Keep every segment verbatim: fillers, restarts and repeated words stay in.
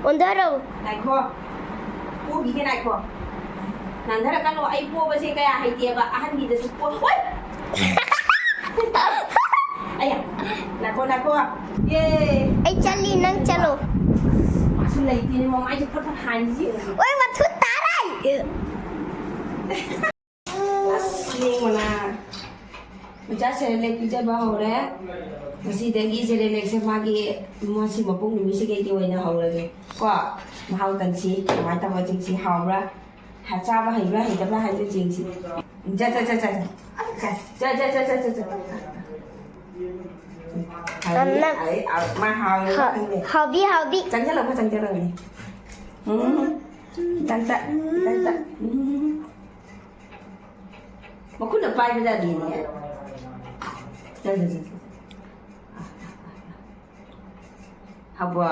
ꯑꯣꯟꯊꯔꯣ꯫ ꯉꯥꯏꯈꯣ꯫ ꯄꯣꯈꯤꯒꯦ, ꯉꯥꯏꯈꯣ꯫ ꯅꯥꯟꯊꯔꯛꯀꯅꯣ, ꯑꯩ ꯄꯣꯕꯁꯦ ꯀꯌꯥ ꯍꯩꯇꯦꯕ, ꯑꯍꯟꯒꯤꯗꯁꯨ ꯄꯣ-, ꯑꯣꯏ! ꯑꯌꯥ! ꯉꯥꯏꯈꯣ, ꯉꯥꯏꯈꯣ꯫ ꯌꯦ! ꯑꯩ ꯆꯠꯂꯤ, ꯅꯪ ꯆꯠꯂꯣ꯫ ꯃꯥꯁꯨ ꯂꯩꯇꯦꯅꯦ, ꯃꯃꯥꯏꯁꯦ ꯐꯠ ꯐꯠ ꯍꯥꯏꯔꯤꯁꯦ ꯌꯦꯡꯉꯨ꯫ ꯑꯣꯏ, ꯃꯊꯨꯟ ꯇꯥꯔꯦ! ꯑꯁ, ꯂꯦꯡꯕꯅ꯫ ꯃꯆꯥ ꯁꯦꯔꯦꯂꯦꯛ ꯄꯤꯖꯕ ꯍꯧꯔꯦ꯫ ꯉꯁꯤꯗꯒꯤ ꯁꯦꯔꯦꯂꯦꯛꯁꯦ ꯃꯥꯒꯤ, ꯃꯁꯤ ꯃꯄꯣꯛ ꯅꯨꯃꯤꯠꯁꯤꯗꯒꯤ ꯑꯣꯏꯅ ꯍꯧꯔꯒꯦ ꯀꯣ꯫ ꯃꯍꯥꯎ ꯇꯪꯁꯤ, ꯀꯃꯥꯏꯅ ꯇꯧꯕ ꯆꯤꯡꯁꯤ ꯍꯥꯎꯕ꯭ꯔꯥ? ꯍ-, ꯆꯥꯕ ꯍꯩꯕ꯭ꯔꯥ ꯍꯩꯇꯕ꯭ꯔꯥ ꯍꯥꯏꯕꯗꯨ ꯆꯤꯡꯁꯤ꯫ ꯆꯠ, ꯆꯠ, ꯆꯠ, ꯆꯠ, ꯆꯠ꯫ ꯆꯠ, ꯆꯠ, ꯆꯠ, ꯆꯠ, ꯆꯠ꯫ ꯍꯩ, ꯅꯝ, ꯅꯝ꯫ ꯍꯩ, ꯑ, ꯃꯥ ꯍꯥꯎꯔꯦ, ꯍ-, ꯈꯪꯗꯦ꯫ ꯍꯥꯎꯕꯤ, ꯍꯥꯎꯕꯤ꯫ ꯆꯪꯁꯤꯜꯂꯛꯄ, ꯆꯪꯁꯤꯜꯂꯛꯑꯣꯅꯦ꯫ ꯎꯝ꯫ ꯇꯪ, ꯇꯪ, ꯇꯪ, ꯇꯪ꯫ ꯎꯝ꯫ ꯃꯈꯨꯠꯅ ꯄꯥꯏꯕ ꯌꯥꯗꯦꯅꯦ꯫ ꯆꯠ, ꯆꯠ, ꯆꯠ, ꯆꯠ꯫ ꯍꯥꯎꯕ꯭ꯔꯣ?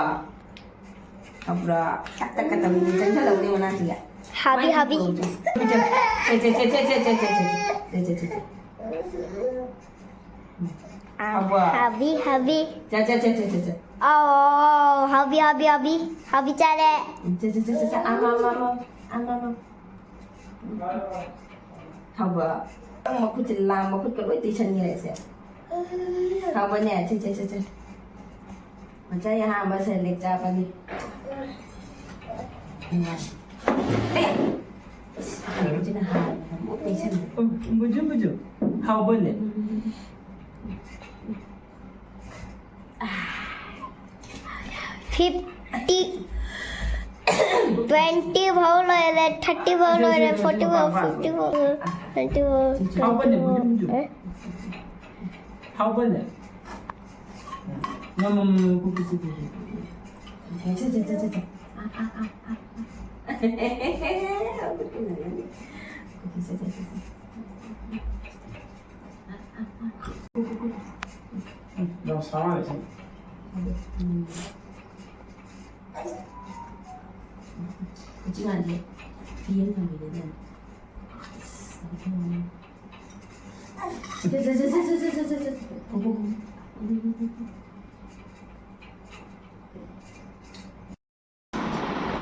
ꯍꯥꯎꯕ꯭ꯔꯣ? ꯇꯛ ꯇꯛ ꯀ ꯇꯧꯔꯤꯅꯦ, ꯆꯪꯁꯜꯂꯛꯎꯅꯦ ꯃꯅꯥꯛꯁꯤꯗ꯫ ꯍꯥꯕꯤ, ꯍꯥꯕꯤ꯫ ꯆꯦ, ꯆꯦ, ꯆꯦ꯫ ꯍꯥꯎꯕ꯭ꯔꯣ? ꯍꯥꯕꯤ, ꯍꯥꯕꯤ꯫ ꯆꯦ, ꯆꯦ, ꯆꯦ꯫ ꯑꯧ, ꯍꯥꯕꯤ, ꯍꯥꯕꯤ, ꯍꯥꯕꯤ꯫ ꯍꯥꯕꯤ ꯆꯥꯔꯦ꯫ ꯆꯦ, ꯆꯦ, ꯆꯦ, ꯆꯦ, ꯆꯦ꯫ ꯑꯥ, ꯑꯥ, ꯑꯥ, ꯑꯥ꯫ ꯑꯥ, ꯑꯥ, ꯑꯥ꯫ ꯍꯥꯎꯕ꯭ꯔꯣ? ꯅꯪ ꯃꯈꯨꯠꯁꯦ ꯂꯥꯡ, ꯃꯈꯨꯠꯀ ꯂꯣꯏ ꯇꯩꯁꯟꯈ꯭ꯔꯦ ꯑꯩꯁꯦ꯫ ꯍꯥꯎꯕꯅꯦ? ꯁꯦ, ꯁꯦ, ꯁꯦ, ꯁꯦ꯫ ꯃꯆꯥꯒꯤ ꯑꯍꯥꯟꯕ ꯁꯦꯂꯦꯛ ꯆꯥꯕꯅꯤ꯫ ꯑꯦ! ꯑꯁ, ꯀꯩꯅꯣꯁꯤꯅ ꯍꯥꯟꯅ ꯑꯃꯨꯛ ꯇꯩꯁꯟꯈ꯭ꯔꯦ꯫ ꯎꯝ, ꯃꯨꯖꯨ, ꯃꯨꯖꯨ꯫ ꯍꯥꯎꯕꯅꯦ? ꯐꯤꯐꯇꯤ, ꯇ꯭ꯋꯦꯟꯇꯤ ꯐꯥꯎ ꯂꯣꯏꯔꯦ, ꯊꯥꯔꯇꯤ ꯐꯥꯎ ꯂꯣꯏꯔꯦ, ꯐꯣꯔꯇꯤ ꯐꯥꯎ, ꯐꯤꯐꯇꯤ ꯐꯥꯎ, ꯇ꯭ꯋꯦꯟꯇꯤ ꯐꯥꯎ, ꯍꯥꯎꯕꯅꯦ, ꯇ꯭ꯋꯦꯟꯇꯤ ꯐꯣꯔ꯫ ꯃꯨꯟ, ꯃꯨꯟ, ꯃꯨꯟ꯫ ꯑꯦ? ꯍꯥꯎꯕꯅꯦ? ꯉꯝ, ꯉꯝ, ꯉꯝ, ꯉꯝ, ꯀꯨ, ꯀꯨ, ꯀꯨ, ꯀꯨ, ꯀꯨ꯫ ꯁꯦ, ꯁꯦ, ꯁꯦ, ꯁꯦ, ꯁꯦ꯫ ꯑꯥ, ꯑꯥ, ꯑꯥ, ꯑꯥ, ꯑꯥ꯫ ꯁꯦ, ꯁꯦ, ꯁꯦ, ꯁꯦ, ꯁꯦ꯫ ꯎꯝ, ꯌꯥꯝ ꯁꯥ ꯃꯥꯜꯂꯦ, ꯁꯤ꯫ ꯎꯝ꯫ ꯎꯆꯤꯟ ꯅꯥꯆꯤꯟ ꯐꯤ ꯑꯃ ꯊꯝꯕꯤꯔꯦꯅꯦ꯫ ꯑꯁ, ꯁꯦ, ꯁꯦ, ꯁꯦ꯫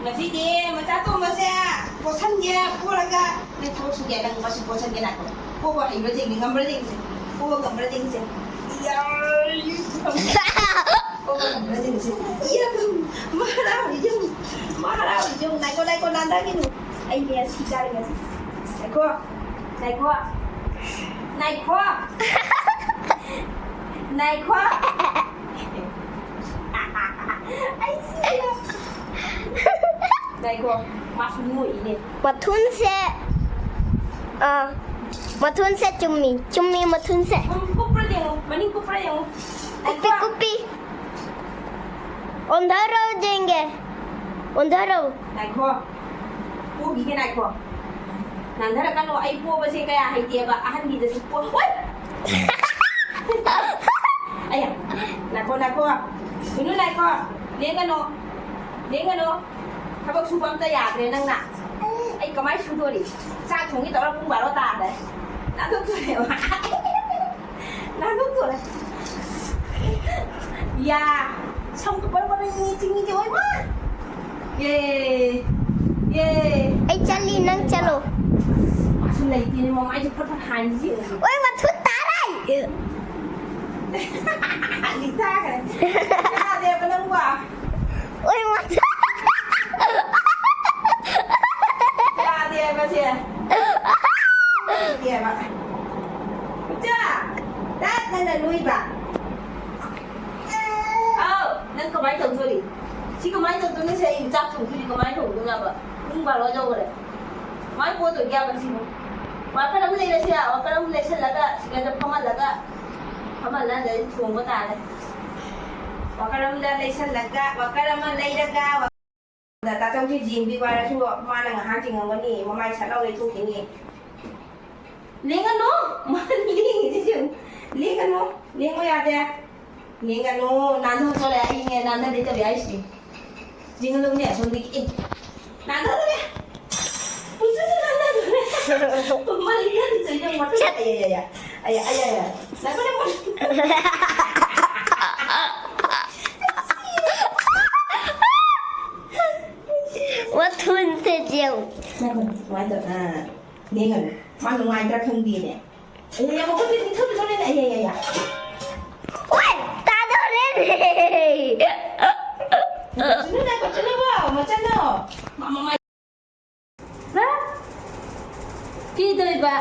ꯉꯁꯤꯗꯤ ꯃꯆꯥ ꯇꯣꯝꯕꯁꯦ ꯄꯣꯠꯁꯟꯒꯦ, ꯄꯣꯔꯒ ꯅꯪ ꯊꯕꯛ ꯁꯨꯒꯦ, ꯅꯪ ꯃꯁꯤ ꯄꯣꯠꯁꯟꯒꯦ ꯂꯥꯛꯄ꯫ ꯄꯣꯕ ꯍꯩꯕ꯭ꯔꯥ ꯌꯦꯡꯒꯦ, ꯉꯝꯕ꯭ꯔꯥ ꯌꯦꯡꯁꯦ, ꯄꯣꯕ ꯉꯝꯕ꯭ꯔꯥ ꯌꯦꯡꯁꯦ꯫ ꯌꯥ! ꯄꯣꯕ ꯉꯝꯕ꯭ꯔꯥ ꯌꯦꯡꯁꯦ꯫ ꯏꯌꯥ! ꯃꯍꯥꯔꯥ ꯍꯣꯏ ꯌꯨꯝ, ꯃꯍꯥꯔꯥ ꯍꯣꯏ ꯌꯨꯝ꯫ ꯉꯥꯏꯈꯣ, ꯉꯥꯏꯈꯣ, ꯅꯥꯟꯊꯈꯤꯅꯨ꯫ ꯑꯩꯅꯦ ꯁꯤ ꯆꯥꯔꯤꯉꯩꯁꯦ꯫ ꯉꯥꯏꯈꯣ, ꯉꯥꯏꯈꯣ, ꯉꯥꯏꯈꯣ꯫ ꯉꯥꯏꯈꯣ꯫ ꯑꯩ ꯁꯤꯔꯦ꯫ ꯉꯥꯏꯈꯣ, ꯃꯥꯁꯨ ꯅꯣꯛꯏꯅꯦ꯫ ꯃꯊꯨꯟꯁꯦ, ꯑꯥ, ꯃꯊꯨꯟꯁꯦ ꯆꯨꯝꯃꯤ, ꯆꯨꯝꯃꯤ ꯃꯊꯨꯟꯁꯦ꯫ ꯎꯝ, ꯀꯨꯞꯄ꯭ꯔꯥ ꯌꯦꯡꯉꯨ, ꯃꯅꯤꯡ ꯀꯨꯞꯄ꯭ꯔꯥ ꯌꯦꯡꯉꯨ꯫ ꯀꯨꯞꯄꯤ, ꯉꯥꯏꯈꯣ꯫ ꯀꯨꯞꯄꯤ꯫ ꯑꯣꯟꯊꯔꯣ ꯌꯦꯡꯒꯦ꯫ ꯑꯣꯟꯊꯔꯣ꯫ ꯉꯥꯏꯈꯣ꯫ ꯄꯣꯈꯤꯒꯦ ꯉꯥꯏꯈꯣ꯫ ꯅꯥꯟꯊꯔꯛꯀꯅꯣ, ꯑꯩ ꯄꯣꯕꯁꯦ ꯀꯌꯥ ꯍꯩꯇꯦꯕ, ꯑꯍꯟꯒꯤꯗꯁꯨ ꯄꯣ-, ꯑꯣꯏ! ꯑꯌꯥ! ꯉꯥꯏꯈꯣ, ꯉꯥꯏꯈꯣ꯫ ꯀꯩꯅꯣ ꯉꯥꯏꯈꯣ꯫ ꯂꯦꯡꯒꯅꯣ꯫ ꯂꯦꯡꯒꯅꯣ꯫ ꯊꯕꯛ ꯁꯨꯕ ꯑꯝꯇ ꯌꯥꯗ꯭ꯔꯦ ꯅꯪꯅ꯫ ꯑꯩ ꯀꯃꯥꯏ ꯁꯨꯗꯣꯔꯤ? ꯆꯥꯛ ꯊꯣꯡꯒꯦ ꯇꯧꯔ ꯄꯨꯡ ꯕꯥꯔꯣ ꯇꯥꯈ꯭ꯔꯦ꯫ ꯅꯥꯟꯊꯣꯛꯇꯣꯔꯦꯕ꯫ ꯅꯥꯟꯊꯣꯛꯇꯣꯔꯦ꯫ ꯌꯥ, ꯁꯝꯒ ꯕꯔ ꯕꯔ ꯆꯤꯡꯉꯤꯁꯦ, ꯑꯣꯏꯃꯥ! ꯌꯦ, ꯌꯦ꯫ ꯑꯩ ꯆꯠꯂꯤ, ꯅꯪ ꯆꯠꯂꯣ꯫ ꯃꯥꯁꯨ ꯂꯩꯇꯦꯅꯦ, ꯃꯃꯥꯏꯁꯦ ꯐꯠ ꯐꯠ ꯍꯥꯟꯈꯤ ꯌꯦꯡꯉꯨ꯫ ꯑꯣꯏ, ꯃꯊꯨꯟ ꯇꯥꯔꯦ! ꯂꯤꯊꯥꯈ꯭ꯔꯦ꯫ ꯌꯥꯗꯦꯕ ꯅꯪꯕꯣ꯫ ꯑꯣꯏ, ꯃꯊꯨꯟ꯫ ꯌꯥꯗꯦꯕ ꯁꯦ꯫ ꯌꯥꯗꯦꯕ꯫ ꯏꯆꯥ, ꯇꯞꯅ ꯅꯣꯏꯕ꯫ ꯑꯥꯎ, ꯅꯪ ꯀꯃꯥꯏ ꯇꯧꯗꯣꯔꯤ? ꯁꯤ ꯀꯃꯥꯏ ꯇꯧꯗꯣꯏꯅꯣ? ꯁꯤ ꯑꯩ ꯆꯥꯛ ꯊꯣꯡꯗꯣꯔꯤ, ꯀꯃꯥꯏ ꯊꯣꯡꯗꯣꯏꯅꯣꯕ? ꯄꯨꯡ ꯕꯥꯔꯣ ꯌꯧꯈ꯭ꯔꯦ꯫ ꯀꯃꯥꯏ ꯄꯣꯗꯣꯏꯒꯦꯕ ꯁꯤꯕꯨ? ꯋꯥꯀꯔ ꯑꯃ ꯂꯩꯔꯁꯤꯔ? ꯋꯥꯀꯔ ꯑꯃ ꯂꯩꯁꯜꯂꯒ, ꯁꯤꯗ ꯐꯝꯍꯜꯂꯒ, ꯐꯝꯍꯜꯂꯒ ꯑꯗꯩ ꯊꯣꯡꯕ ꯇꯥꯔꯦ꯫ ꯋꯥꯀꯔ ꯑꯃꯗ ꯂꯩꯁꯜꯂꯒ, ꯋꯥꯀꯔ ꯑꯃ ꯂꯩꯔꯒ, ꯗꯥ ꯇꯥꯆꯧꯁꯦ ꯌꯦꯡꯕꯤ ꯋꯥꯔꯁꯨ ꯃꯥꯅ ꯉꯥꯏꯍꯥꯛ ꯌꯦꯡꯉꯝꯒꯅꯤ, ꯃꯃꯥꯏ ꯁꯠ ꯂꯥꯎ ꯂꯩꯊꯣꯛꯈꯤꯅꯤ꯫ ꯂꯦꯡꯒꯅꯨ! ꯃꯥꯅ ꯂꯦꯡꯉꯤꯁꯤꯁꯨ꯫ ꯂꯦꯡꯒꯅꯨ! ꯂꯦꯡꯕ ꯌꯥꯗꯦ꯫ ꯂꯦꯡꯒꯅꯨ! ꯅꯥꯟꯊꯣꯛꯇꯣꯔꯦ꯫ ꯑꯩꯅꯦ ꯅꯥꯟꯊꯗꯦ ꯇꯧꯔꯤ ꯍꯥꯏꯁꯤꯗꯤ꯫ ꯂꯦꯡꯒꯅꯨꯅꯦ ꯑꯁꯣꯝꯗꯒꯤ꯫ ꯑꯦ! ꯅꯥꯟꯊꯗꯣꯔꯦ! ꯄꯨꯟꯁꯤꯁꯦ ꯅꯥꯟꯊꯗꯣꯔꯦ! ꯃꯥ ꯂꯦꯡꯊꯗꯣꯏꯁꯦ ꯌꯦꯡꯉꯣ꯫ ꯆꯠ! ꯑꯌꯥ, ꯑꯌꯥ, ꯑꯌꯥ꯫ ꯑꯌꯥ, ꯑꯌꯥ, ꯑꯌꯥ꯫ ꯅꯥꯟꯊꯔꯦ, ꯃꯥ꯫ ꯌꯦꯡꯉꯨ꯫ ꯉꯥꯏꯈꯣ, ꯀꯃꯥꯏꯅ ꯇꯧ-, ꯑꯥ, ꯅꯦ ꯀꯩꯅꯣ, ꯃꯥ ꯅꯨꯡꯉꯥꯏꯇ꯭ꯔꯥ ꯈꯪꯗꯦꯅꯦ꯫ ꯑꯩ, ꯑꯩ, ꯃꯈꯨꯠꯇꯤ ꯅꯤꯡꯊꯧ ꯅꯤꯡꯊꯧꯅꯦꯅꯦ, ꯑꯩ, ꯑꯩ, ꯑꯩ, ꯑꯩ꯫ ꯑꯣꯏ! ꯇꯥꯗꯧꯔꯦꯅꯦ! ꯀꯣꯠꯁꯅꯨꯅꯦ, ꯀꯣꯠꯁꯅꯨꯕꯣ, ꯃꯆꯟꯗꯣ꯫ ꯃꯥ, ꯃꯃꯥꯏ꯫ ꯍꯥ? ꯀꯤꯗꯣꯏꯕ?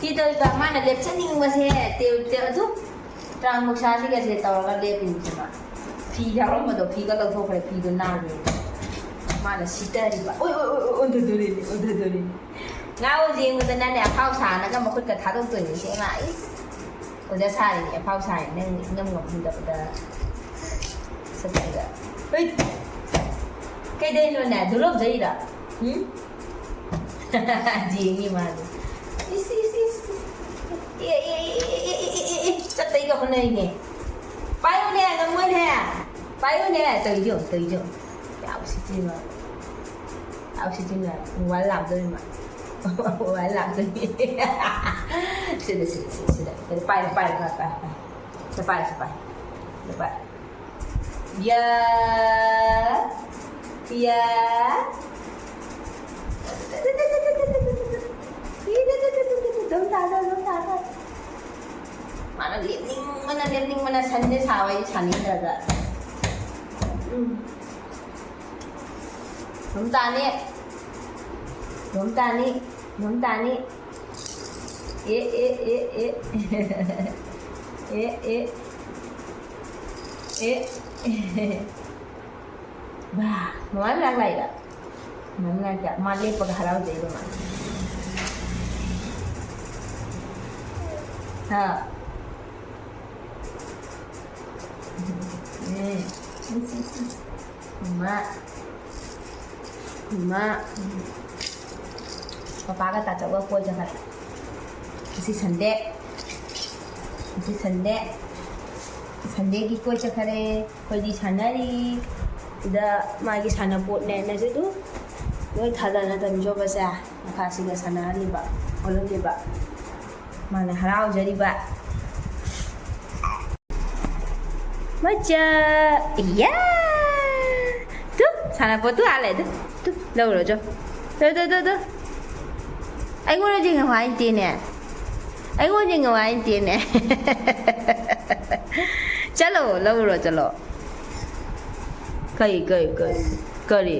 ꯀꯤꯗꯣꯏꯕ? ꯃꯥꯅ ꯂꯦꯞꯆꯅꯤꯡꯕꯁꯦ, ꯇꯦ-, ꯇꯦ-, ꯑꯗꯨꯝ ꯇ꯭ꯔꯥꯟ ꯃꯨꯛꯁꯥꯁꯤꯒꯁꯦ ꯇꯧꯔꯒ ꯂꯦꯞꯄꯤꯅꯦꯕ꯫ ꯐꯤ ꯌꯥꯎꯔꯝꯕꯗꯣ, ꯐꯤꯒ ꯂꯧꯊꯣꯛꯈ꯭ꯔꯦ, ꯐꯤꯗꯣ ꯅꯥꯜꯂꯦ꯫ ꯃꯥꯅ ꯁꯤꯠꯇꯔꯤꯕ꯫ ꯑꯣꯏ, ꯑꯣꯏ, ꯑꯣꯏ, ꯑꯣꯏ, ꯑꯣꯟꯊꯗꯣꯔꯤꯅꯤ, ꯑꯣꯟꯊꯗꯣꯔꯤꯅꯤ꯫ ꯉꯥꯎ ꯌꯦꯡꯕꯗꯅꯅꯦ, ꯑꯐꯥꯎ ꯁꯥꯅꯒ ꯃꯈꯨꯠꯀ ꯊꯥꯗꯣꯛꯇꯣꯏꯅꯤ꯫ ꯁꯤ ꯏꯃꯥ, ꯏꯁ! ꯑꯣꯖꯥ ꯁꯥꯔꯤꯅꯤ, ꯑꯐꯥꯎ ꯁꯥꯔꯤꯅꯤ, ꯅꯪ ꯏꯉꯝ ꯉꯝꯍꯟꯗꯕꯗ꯫ ꯁꯛꯇꯨꯒ꯫ ꯍꯨꯏꯠ! ꯀꯩꯗꯩꯅꯣꯅꯦ? ꯗꯨꯂꯣꯞ ꯖꯩꯔꯣ? ꯍꯨꯝ? ꯌꯦꯡꯉꯤ ꯃꯥꯗꯤ꯫ ꯏꯁ, ꯏꯁ, ꯏꯁ, ꯏꯁ꯫ ꯑꯦ, ꯑꯦ, ꯑꯦ, ꯆꯠꯇꯩꯒ ꯍꯣꯠꯅꯩꯅꯦ꯫ ꯄꯥꯏꯌꯨꯅꯦ, ꯅꯪꯉꯣꯏꯅꯦ꯫ ꯄꯥꯏꯌꯨꯅꯦ꯫ ꯇꯧꯔꯤꯗꯣ ꯌꯦꯡꯉꯨ, ꯇꯧꯔꯤꯗꯣ ꯌꯦꯡꯉꯨ꯫ ꯌꯥꯝ ꯎꯁꯤꯠꯇ꯭ꯔꯤꯕ꯫ ꯌꯥꯝ ꯎꯁꯤꯠꯇ꯭ꯔꯤꯕ꯫ ꯋꯥ ꯂꯥꯎꯗꯣꯔꯤ ꯃꯥ꯫ ꯋꯥ ꯂꯥꯎꯗꯣꯔꯤ꯫ ꯁꯤꯗ, ꯁꯤꯗ, ꯁꯤꯗ, ꯁꯤꯗ꯫ ꯄꯥꯏꯔꯣ, ꯄꯥꯏꯔꯣ, ꯄꯥꯏꯔꯣ, ꯄꯥꯏꯔꯣ, ꯄꯥꯏꯔꯣ꯫ ꯁꯤꯗ ꯄꯥꯏꯔꯣ, ꯁꯤꯗ ꯄꯥꯏꯔꯣ꯫ ꯁꯤꯗ ꯄꯥꯏꯔꯣ꯫ ꯌꯥ, ꯌꯥ꯫ ꯑꯗꯨꯝ ꯇꯥꯗ, ꯑꯗꯨꯝ ꯇꯥꯗ꯫ ꯃꯥꯅ ꯂꯦꯞꯅꯤꯡꯕꯅ, ꯂꯦꯞꯅꯤꯡꯕꯅ ꯁꯟꯁꯦ ꯁꯥꯕ ꯑꯩ ꯁꯥꯅꯤꯡꯗ꯭ꯔꯒ꯫ ꯎꯝ꯫ ꯑꯗꯨꯝ ꯇꯥꯅꯤ꯫ ꯑꯗꯨꯝ ꯇꯥꯅꯤ꯫ ꯑꯗꯨꯝ ꯇꯥꯅꯤ꯫ ꯑꯦ, ꯑꯦ, ꯑꯦ, ꯑꯦ꯫ ꯑꯦ, ꯑꯦ꯫ ꯑꯦ꯫ ꯕꯥ, ꯃꯃꯥ ꯃꯅꯥꯛ ꯂꯥꯛꯏꯔꯥ? ꯃꯃꯥ ꯃꯅꯥꯛꯇ꯫ ꯃꯥ ꯂꯦꯞꯄꯒ ꯍꯔꯥꯎꯖꯩꯕ ꯃꯥ꯫ ꯍꯥ꯫ ꯎꯝ꯫ ꯃꯃꯥ꯫ ꯃꯃꯥ꯫ ꯄꯄꯥꯒ ꯇꯥꯆꯧꯒ ꯀꯣꯏ ꯆꯠꯈ꯭ꯔꯦ꯫ ꯉꯁꯤ ꯁꯟꯗꯦ꯫ ꯉꯁꯤ ꯁꯟꯗꯦ꯫ ꯁꯟꯗꯦꯒꯤ ꯀꯣꯏ ꯆꯠꯈ꯭ꯔꯦ꯫ ꯑꯩꯈꯣꯏꯗꯤ ꯁꯥꯟꯅꯔꯤ꯫ ꯁꯤꯗ ꯃꯥꯒꯤ ꯁꯥꯟꯅꯄꯣꯠꯅꯦꯅꯁꯨ ꯑꯗꯨꯝ ꯂꯣꯏ ꯊꯥꯗꯅ ꯇꯝꯖꯕꯁꯦ ꯃꯈꯥꯁꯤꯒ ꯁꯥꯟꯅꯍꯜꯂꯤꯕ, ꯈꯣꯠꯍꯜꯂꯤꯕ꯫ ꯃꯥꯅ ꯍꯔꯥꯎꯖꯔꯤꯕ꯫ ꯃꯆꯥ! ꯏꯌꯥ! ꯇꯨ! ꯁꯥꯟꯅꯄꯣꯠꯇꯨ ꯍꯥꯜꯂꯦ꯫ ꯑꯗꯨ, ꯑꯗꯨ, ꯂꯧꯔꯣ, ꯆꯣ꯫ Two, two, two, two. ꯑꯩꯉꯣꯟꯗ ꯌꯦꯡꯉꯨ ꯍꯥꯏꯅ ꯇꯦꯅꯦ꯫ ꯑꯩꯉꯣꯟꯗ ꯌꯦꯡꯉꯨ ꯍꯥꯏꯅ ꯇꯦꯅꯦ꯫ ꯆꯠꯂꯣ, ꯂꯧꯔꯣ, ꯆꯠꯂꯣ꯫ ꯀꯩ, ꯀꯩ, ꯀꯩ? ꯀꯔꯤ?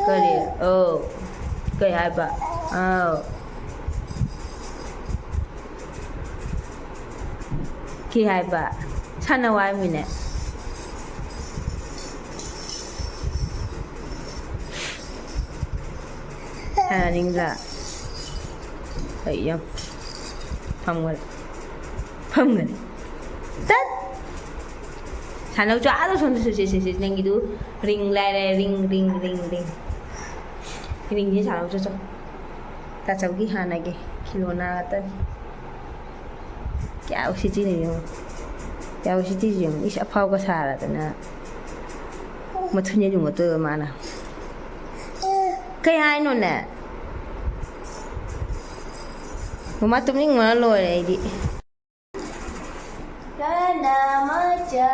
ꯀꯔꯤ? ꯑꯧ꯫ ꯀꯩ ꯍꯥꯏꯕ? ꯑꯧ꯫ ꯀꯩ ꯍꯥꯏꯕ? ꯁꯥꯟꯅꯧ ꯍꯥꯏꯃꯤꯅꯦ꯫ ꯁꯥꯟꯅꯅꯤꯡꯗ꯭ꯔꯥ? ꯑꯩ ꯌꯥꯝ ꯐꯝꯒꯅꯤ꯫ ꯐꯝꯒꯅꯤ꯫ ꯇꯠ! ꯁꯥꯟꯅꯧ ꯆꯣ, ꯑꯥꯗ ꯁꯣꯝꯗ ꯁꯨ-, ꯁꯦ, ꯁꯦ, ꯁꯦ, ꯅꯪꯒꯤꯗꯨ ring ꯂꯩꯔꯦ, ring, ring, ring, ring꯫ Ringꯁꯤ ꯁꯥꯟꯅꯧ ꯆꯣ, ꯆꯣ꯫ ꯇꯥꯆꯧꯒꯤ ꯍꯥꯟꯅꯒꯤ ꯈꯤꯂꯣꯅꯥ ꯉꯥꯛꯇꯅꯤ꯫ ꯀꯌꯥ ꯎꯁꯤꯠꯇ꯭ꯔꯤꯅꯣ ꯌꯦꯡꯉꯣ꯫ ꯀꯌꯥ ꯎꯁꯤꯠꯇ꯭ꯔꯤꯁꯤ ꯌꯦꯡꯉꯣ꯫ ꯏꯁ, ꯑꯐꯥꯎꯒ ꯁꯥꯔꯗꯅ꯫ ꯃꯊꯨꯟ ꯌꯦꯂꯨꯝꯒꯗꯣꯏꯕ ꯃꯥꯅ꯫ ꯀꯩ ꯍꯥꯏꯅꯣꯅꯦ? ꯃꯃꯥ ꯇꯨꯝꯅꯤꯡꯕꯅ ꯂꯣꯏꯔꯦ ꯑꯩꯗꯤ꯫ ꯁꯅꯥ ꯃꯆꯥ,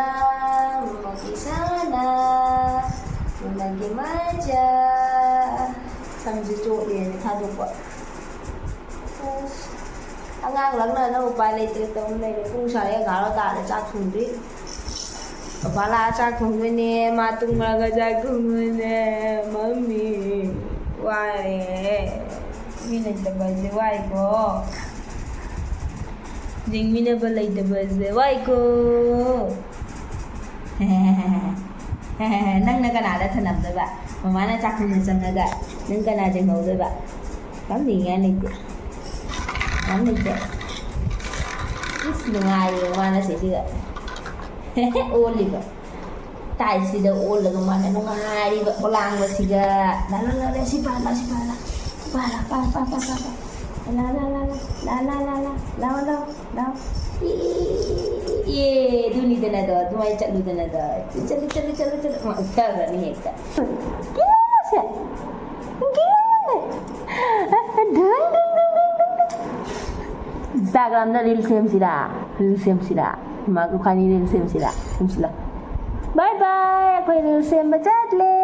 ꯃꯃꯥꯒꯤ ꯁꯅꯥ, ꯃꯃꯥꯒꯤ ꯃꯆꯥ꯫ ꯁꯝꯁꯦ ꯆꯣꯠꯂꯦꯅ ꯊꯥꯗꯣꯛꯄ꯫ ꯑꯁ, ꯑꯉꯥꯡ ꯂꯛꯅꯅ ꯎꯄꯥꯏ ꯂꯩꯇ꯭ꯔꯦ ꯇꯧ ꯂꯩꯔꯦ꯫ ꯄꯨꯡ ꯁꯥꯔꯦ ꯑꯦꯒꯥꯔꯣ ꯇꯥꯔꯦ, ꯆꯥꯛ ꯊꯣꯡꯗ꯭ꯔꯤ꯫ ꯄꯄꯥ ꯂꯥꯛꯑ ꯆꯥꯛ ꯊꯣꯡꯗꯣꯏꯅꯦ, ꯃꯥ ꯇꯨꯝꯈ꯭ꯔꯒ ꯆꯥꯛ ꯊꯣꯡꯗꯣꯏꯅꯦ꯫ ꯃꯝꯃꯤ, ꯋꯥꯔꯦ꯫ ꯃꯤ ꯂꯩꯇꯕꯁꯦ ꯋꯥꯏꯀꯣ꯫ ꯌꯦꯡꯃꯤꯟꯅꯕ ꯂꯩꯇꯕꯁꯦ ꯋꯥꯏꯀꯣ꯫ ꯅꯪꯅ ꯀꯅꯥꯗ ꯊꯅꯝꯗꯣꯏꯕ? ꯃꯃꯥꯅ ꯆꯥꯛꯈꯨꯝꯗ ꯆꯪꯉꯒ ꯅꯪ ꯀꯅꯥ ꯆꯦꯟꯍꯧꯗꯣꯏꯕ? ꯐꯝꯅꯤꯡꯉꯥꯏ ꯂꯩꯇꯦ꯫ ꯐꯝ ꯂꯩꯇꯦ꯫ ꯏꯁ, ꯅꯨꯡꯉꯥꯏꯔꯤꯕ ꯃꯥꯅ ꯁꯤꯁꯤꯒ꯫ ꯑꯣꯜꯂꯤꯕ꯫ ꯇꯥꯏꯁꯤꯗ ꯑꯣꯜꯂꯒ ꯃꯥꯅ ꯅꯨꯡꯉꯥꯏꯔꯤꯕ ꯄꯣꯂꯥꯡꯕꯁꯤꯒ꯫ ꯂꯥ, ꯂꯥ, ꯂꯥ, ꯂꯥ, ꯁꯤ ꯄꯥ, ꯂꯥ, ꯁꯤ ꯄꯥ, ꯂꯥ꯫ ꯄꯥ, ꯂꯥ, ꯄꯥ, ꯄꯥ, ꯄꯥ, ꯄꯥ, ꯄꯥ꯫ ꯂꯥ, ꯂꯥ, ꯂꯥ, ꯂꯥ, ꯂꯥ, ꯂꯥ, ꯂꯥ, ꯂꯥ, ꯂꯥ꯫ ꯂꯥꯎ, ꯂꯥꯎ, ꯂꯥꯎ꯫ ꯑꯦ, ꯑꯗꯨꯅꯤꯗꯅꯗꯣ, ꯑꯗꯨꯃꯥꯏꯅ ꯆꯠꯂꯨꯗꯅꯗꯣ꯫ ꯆꯠꯂꯨ, ꯆꯠꯂꯨ, ꯆꯠꯂꯨ, ꯆꯠꯂꯨ꯫ ꯃꯥ ꯎꯊꯈ꯭ꯔꯅꯤ ꯍꯦꯛꯇ꯫ ꯀꯩꯅꯣꯁꯦ? ꯀꯩꯅꯣꯅꯦ? ꯗꯨꯡ, ꯗꯨꯡ, ꯗꯨꯡ, ꯗꯨꯡ, ꯗꯨꯡ꯫ Instagram-ꯗ reel ꯁꯦꯝꯁꯤꯔꯥ? Reel ꯁꯦꯝꯁꯤꯔꯥ? ꯏꯃꯥ, ꯑꯩꯈꯣꯏꯅꯤ reel ꯁꯦꯝꯁꯤꯔꯥ? ꯁꯦꯝꯁꯤꯂꯥ? Bye bye, ꯑꯩꯈꯣꯏ reel ꯁꯦꯝꯕ ꯆꯠꯂꯦ꯫